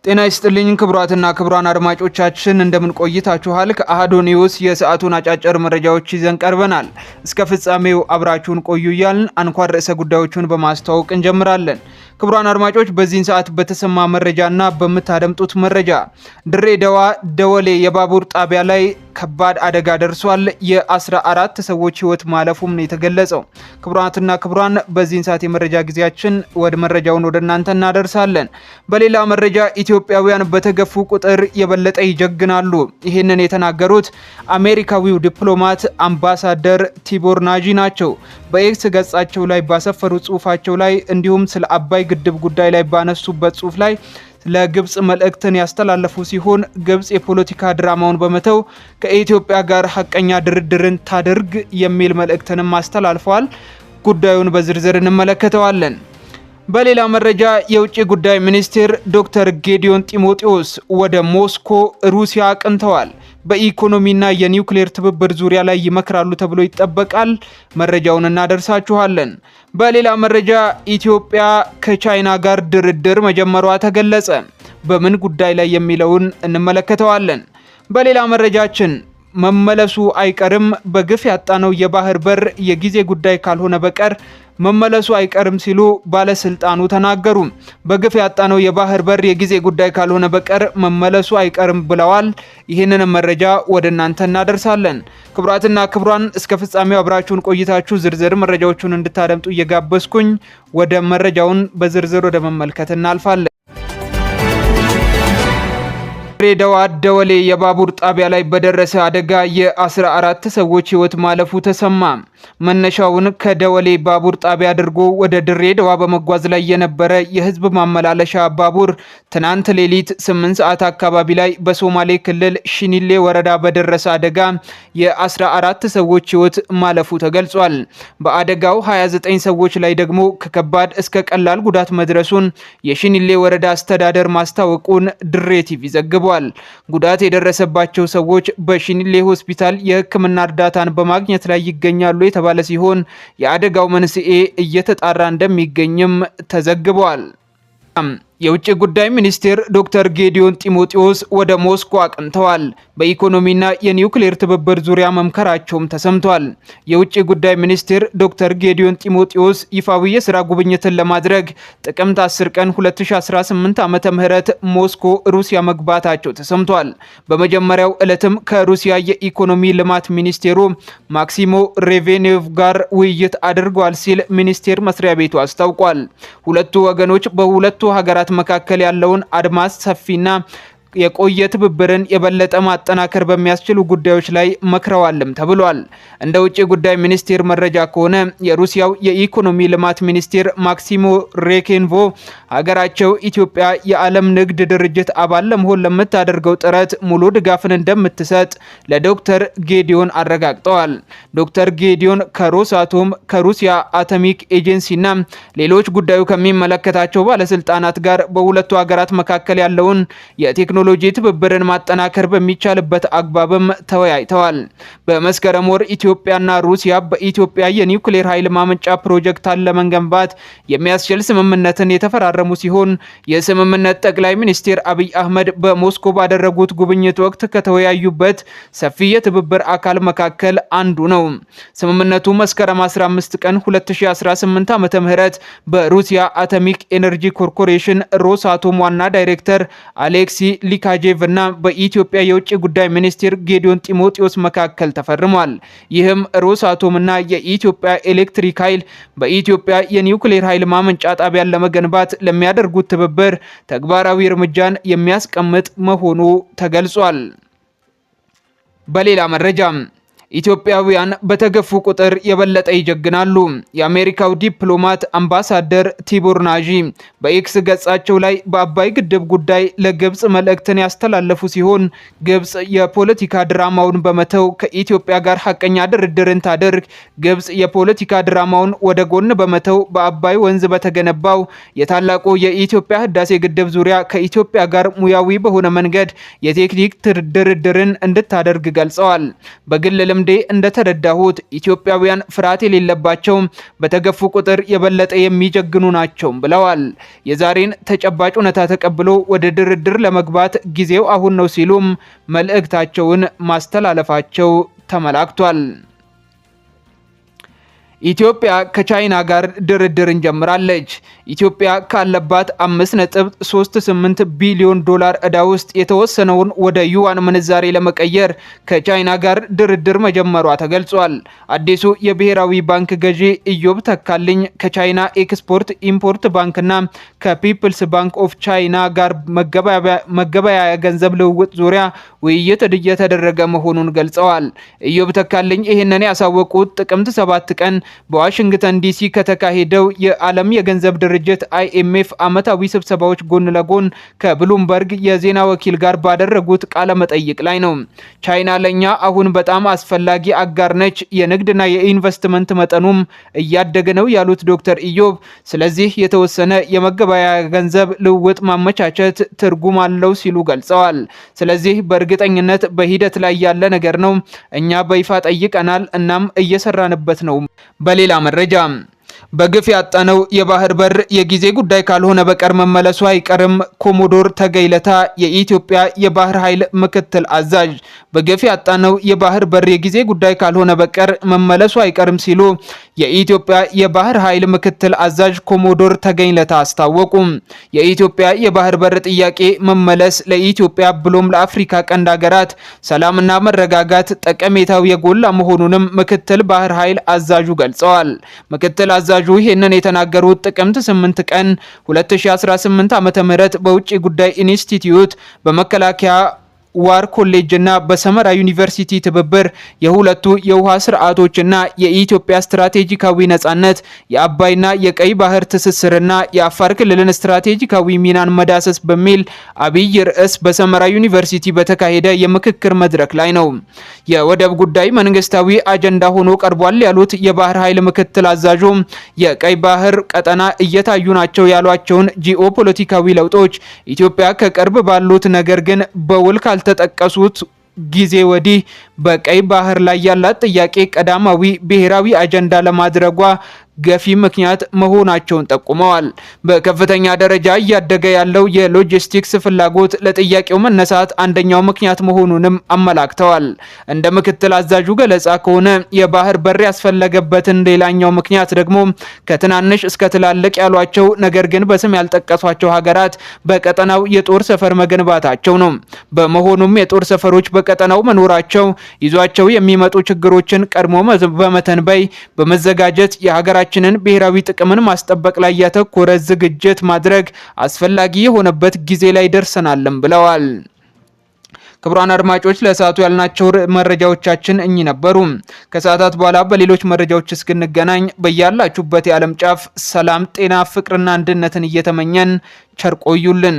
ጤና ይስጥልኝ ክቡራትና ክቡራን አድማጮቻችን፣ እንደምን ቆይታችኋል? ከአሃዱ ኒውስ የሰዓቱን አጫጭር መረጃዎች ይዘን ቀርበናል። እስከ ፍጻሜው አብራችሁን ቆዩ እያልን አንኳር ርዕሰ ጉዳዮቹን በማስተዋወቅ እንጀምራለን። ክቡራን አድማጮች፣ በዚህን ሰዓት በተሰማ መረጃና በምታደምጡት መረጃ ድሬዳዋ ደወሌ የባቡር ጣቢያ ላይ ከባድ አደጋ ደርሷል። የ14 ሰዎች ሕይወት ማለፉም ነው የተገለጸው። ክቡራትና ክቡራን፣ በዚህን ሰዓት የመረጃ ጊዜያችን ወደ መረጃውን ወደ እናንተ እናደርሳለን። በሌላ መረጃ ኢትዮጵያውያን በተገፉ ቁጥር የበለጠ ይጀግናሉ። ይህንን የተናገሩት አሜሪካዊው ዲፕሎማት አምባሳደር ቲቦር ናጂ ናቸው። በኤክስ ገጻቸው ላይ ባሰፈሩ ጽሁፋቸው ላይ እንዲሁም ስለ አባይ ግድብ ጉዳይ ላይ ባነሱበት ጽሁፍ ላይ ለግብጽ መልእክትን ያስተላለፉ ሲሆን፣ ግብጽ የፖለቲካ ድራማውን በመተው ከኢትዮጵያ ጋር ሀቀኛ ድርድርን ታድርግ የሚል መልእክትንም አስተላልፈዋል። ጉዳዩን በዝርዝር እንመለከተዋለን። በሌላ መረጃ የውጭ ጉዳይ ሚኒስትር ዶክተር ጌዲዮን ጢሞቴዎስ ወደ ሞስኮ ሩሲያ አቅንተዋል። በኢኮኖሚና የኒውክሌር ትብብር ዙሪያ ላይ ይመክራሉ ተብሎ ይጠበቃል። መረጃውን እናደርሳችኋለን። በሌላ መረጃ ኢትዮጵያ ከቻይና ጋር ድርድር መጀመሯ ተገለጸ። በምን ጉዳይ ላይ የሚለውን እንመለከተዋለን። በሌላ መረጃችን መመለሱ አይቀርም፣ በግፍ ያጣነው የባህር በር የጊዜ ጉዳይ ካልሆነ በቀር መመለሱ አይቀርም ሲሉ ባለስልጣኑ ተናገሩ። በግፍ ያጣነው የባህር በር የጊዜ ጉዳይ ካልሆነ በቀር መመለሱ አይቀርም ብለዋል። ይህንንም መረጃ ወደ እናንተ እናደርሳለን። ክቡራትና ክቡራን፣ እስከ ፍጻሜው አብራችሁን ቆይታችሁ ዝርዝር መረጃዎቹን እንድታደምጡ እየጋበዝኩኝ ወደ መረጃውን በዝርዝር ወደ መመልከት እናልፋለን። ድሬዳዋ ደወሌ የባቡር ጣቢያ ላይ በደረሰ አደጋ የ14 ሰዎች ሕይወት ማለፉ ተሰማ። መነሻውን ከደወሌ ባቡር ጣቢያ አድርጎ ወደ ድሬዳዋ በመጓዝ ላይ የነበረ የሕዝብ ማመላለሻ ባቡር ትናንት ሌሊት 8 ሰዓት አካባቢ ላይ በሶማሌ ክልል ሽኒሌ ወረዳ በደረሰ አደጋ የ14 ሰዎች ሕይወት ማለፉ ተገልጿል። በአደጋው 29 ሰዎች ላይ ደግሞ ከከባድ እስከ ቀላል ጉዳት መድረሱን የሽኒሌ ወረዳ አስተዳደር ማስታወቁን ድሬ ቲቪ ዘግቧል። ጉዳት የደረሰባቸው ሰዎች በሽኒሌ ሆስፒታል የሕክምና እርዳታን በማግኘት ላይ ይገኛሉ የተባለ ሲሆን፣ የአደጋው መንስኤ እየተጣራ እንደሚገኝም ተዘግቧል። የውጭ ጉዳይ ሚኒስቴር ዶክተር ጌዲዮን ጢሞቴዎስ ወደ ሞስኮ አቅንተዋል። በኢኮኖሚና የኒውክሌር ትብብር ዙሪያ መምከራቸውም ተሰምቷል። የውጭ ጉዳይ ሚኒስቴር ዶክተር ጌዲዮን ጢሞቴዎስ ይፋዊ የስራ ጉብኝትን ለማድረግ ጥቅምት 10 ቀን 2018 ዓመተ ምህረት ሞስኮ ሩሲያ መግባታቸው ተሰምቷል። በመጀመሪያው ዕለትም ከሩሲያ የኢኮኖሚ ልማት ሚኒስቴሩ ማክሲሞ ሬቬኔቭ ጋር ውይይት አድርጓል ሲል ሚኒስቴር መስሪያ ቤቱ አስታውቋል። ሁለቱ ወገኖች በሁለቱ ሀገራት መካከል ያለውን አድማስ ሰፊና የቆየ ትብብርን የበለጠ ማጠናከር በሚያስችሉ ጉዳዮች ላይ መክረዋልም ተብሏል። እንደ ውጭ ጉዳይ ሚኒስቴር መረጃ ከሆነ የሩሲያው የኢኮኖሚ ልማት ሚኒስቴር ማክሲሞ ሬኬንቮ ሀገራቸው ኢትዮጵያ የዓለም ንግድ ድርጅት አባል ለመሆን ለምታደርገው ጥረት ሙሉ ድጋፍን እንደምትሰጥ ለዶክተር ጌዲዮን አረጋግጠዋል። ዶክተር ጌዲዮን ከሮሳቶም፣ ከሩሲያ አቶሚክ ኤጀንሲና ሌሎች ጉዳዩ ከሚመለከታቸው ባለስልጣናት ጋር በሁለቱ ሀገራት መካከል ያለውን የቴክኖሎጂ ትብብርን ማጠናከር በሚቻልበት አግባብም ተወያይተዋል። በመስከረም ወር ኢትዮጵያና ሩሲያ በኢትዮጵያ የኒውክሌር ኃይል ማመንጫ ፕሮጀክትን ለመገንባት የሚያስችል ስምምነትን የተፈራረሙ ሲሆን፣ የስምምነት ጠቅላይ ሚኒስትር አብይ አህመድ በሞስኮ ባደረጉት ጉብኝት ወቅት ከተወያዩበት ሰፊ የትብብር አካል መካከል አንዱ ነው። ስምምነቱ መስከረም 15 ቀን 2018 ዓ.ም በሩሲያ አቶሚክ ኤነርጂ ኮርፖሬሽን ሮሳቶም ዋና ዳይሬክተር አሌክሲ ሊካጄቭ እና በኢትዮጵያ የውጭ ጉዳይ ሚኒስትር ጌዲዮን ጢሞቴዎስ መካከል ተፈርሟል። ይህም ሮሳቶም እና የኢትዮጵያ ኤሌክትሪክ ኃይል በኢትዮጵያ የኒውክሌር ኃይል ማመንጫ ጣቢያን ለመገንባት ለሚያደርጉት ትብብር ተግባራዊ እርምጃን የሚያስቀምጥ መሆኑ ተገልጿል። በሌላ መረጃ ኢትዮጵያውያን በተገፉ ቁጥር የበለጠ ይጀግናሉ። የአሜሪካው ዲፕሎማት አምባሳደር ቲቦር ናዢ በኤክስ ገጻቸው ላይ በአባይ ግድብ ጉዳይ ለግብጽ መልእክትን ያስተላለፉ ሲሆን፣ ግብጽ የፖለቲካ ድራማውን በመተው ከኢትዮጵያ ጋር ሀቀኛ ድርድርን ታደርግ። ግብጽ የፖለቲካ ድራማውን ወደ ጎን በመተው በአባይ ወንዝ በተገነባው የታላቁ የኢትዮጵያ ህዳሴ ግድብ ዙሪያ ከኢትዮጵያ ጋር ሙያዊ በሆነ መንገድ የቴክኒክ ድርድርን እንድታደርግ ገልጸዋል። በግል ከልምዴ እንደተረዳሁት ኢትዮጵያውያን ፍርሃት የሌለባቸው፣ በተገፉ ቁጥር የበለጠ የሚጀግኑ ናቸው ብለዋል። የዛሬን ተጨባጭ እውነታ ተቀብሎ ወደ ድርድር ለመግባት ጊዜው አሁን ነው ሲሉም መልእክታቸውን ማስተላለፋቸው ተመላክቷል። ኢትዮጵያ ከቻይና ጋር ድርድር ጀምራለች። ኢትዮጵያ ካለባት 5.38 ቢሊዮን ዶላር ዕዳ ውስጥ የተወሰነውን ወደ ዩዋን ምንዛሬ ለመቀየር ከቻይና ጋር ድርድር መጀመሯ ተገልጿል። አዲሱ የብሔራዊ ባንክ ገዢ ኢዮብ ተካልኝ ከቻይና ኤክስፖርት ኢምፖርት ባንክና ከ People's Bank of China ጋር መገበያያ ገንዘብ ልውውጥ ዙሪያ ውይይት እየተደረገ መሆኑን ገልጸዋል። ኢዮብ ተካልኝ ይህንን ያሳወቁት ጥቅምት 7 ቀን በዋሽንግተን ዲሲ ከተካሄደው የዓለም የገንዘብ ድርጅት IMF ዓመታዊ ስብሰባዎች ጎን ለጎን ከብሉምበርግ የዜና ወኪል ጋር ባደረጉት ቃለ መጠይቅ ላይ ነው። ቻይና ለኛ አሁን በጣም አስፈላጊ አጋር ነች፣ የንግድና የኢንቨስትመንት መጠኑም እያደገ ነው ያሉት ዶክተር ኢዮብ፣ ስለዚህ የተወሰነ የመገበያያ ገንዘብ ልውውጥ ማመቻቸት ትርጉም አለው ሲሉ ገልጸዋል። ስለዚህ በእርግጠኝነት በሂደት ላይ ያለ ነገር ነው። እኛ በይፋ ጠይቀናል፣ እናም እየሰራንበት ነው። በሌላ መረጃ፣ በግፍ ያጣነው የባህር በር የጊዜ ጉዳይ ካልሆነ በቀር መመለሱ አይቀርም። ኮሞዶር ተገኝ ለታ፣ የኢትዮጵያ የባህር ኃይል ምክትል አዛዥ፣ በግፍ ያጣነው የባህር በር የጊዜ ጉዳይ ካልሆነ በቀር መመለሱ አይቀርም ሲሉ የኢትዮጵያ የባህር ኃይል ምክትል አዛዥ ኮሞዶር ተገኝ ለታ አስታወቁ። የኢትዮጵያ የባህር በር ጥያቄ መመለስ ለኢትዮጵያ ብሎም ለአፍሪካ ቀንድ ሀገራት ሰላምና መረጋጋት ጠቀሜታው የጎላ መሆኑንም ምክትል ባህር ኃይል አዛዡ ገልጸዋል። ምክትል አዛዡ ይህንን የተናገሩት ጥቅምት 8 ቀን 2018 ዓ.ም በውጭ ጉዳይ ኢንስቲትዩት፣ በመከላከያ War College እና በሰመራ ዩኒቨርሲቲ ትብብር የሁለቱ የውሃ ስርዓቶችና የኢትዮጵያ ስትራቴጂካዊ ነጻነት፣ የአባይና የቀይ ባህር ትስስርና የአፋር ክልልን ስትራቴጂካዊ ሚናን መዳሰስ በሚል አብይ ርዕስ በሰመራ ዩኒቨርሲቲ በተካሄደ የምክክር መድረክ ላይ ነው። የወደብ ጉዳይ መንግስታዊ አጀንዳ ሆኖ ቀርቧል ያሉት የባህር ኃይል ምክትል አዛዡ፣ የቀይ ባህር ቀጠና እየታዩ ናቸው ያሏቸውን ጂኦፖለቲካዊ ለውጦች፣ ኢትዮጵያ ከቅርብ ባሉት ነገር ግን በውል ካልተጠቀሱት ጊዜ ወዲህ በቀይ ባህር ላይ ያላት ጥያቄ ቀዳማዊ ብሔራዊ አጀንዳ ለማድረጓ ገፊ ምክንያት መሆናቸውን ጠቁመዋል። በከፍተኛ ደረጃ እያደገ ያለው የሎጂስቲክስ ፍላጎት ለጥያቄው መነሳት አንደኛው ምክንያት መሆኑንም አመላክተዋል። እንደ ምክትል አዛዡ ገለጻ ከሆነ የባህር በር ያስፈለገበትን ሌላኛው ምክንያት ደግሞ ከትናንሽ እስከ ትላልቅ ያሏቸው ነገር ግን በስም ያልጠቀሷቸው ሀገራት በቀጠናው የጦር ሰፈር መገንባታቸው ነው። በመሆኑም የጦር ሰፈሮች በቀጠናው መኖራቸው ይዟቸው የሚመጡ ችግሮችን ቀድሞ በመተንበይ በመዘጋጀት የሀገራችንን ብሔራዊ ጥቅምን ማስጠበቅ ላይ ያተኮረ ዝግጅት ማድረግ አስፈላጊ የሆነበት ጊዜ ላይ ደርሰናልም ብለዋል። ክቡራን አድማጮች፣ ለሰዓቱ ያልናቸው መረጃዎቻችን እኚህ ነበሩ። ከሰዓታት በኋላ በሌሎች መረጃዎች እስክንገናኝ በያላችሁበት የዓለም ጫፍ ሰላም፣ ጤና፣ ፍቅርና አንድነትን እየተመኘን ቸር ቆዩልን።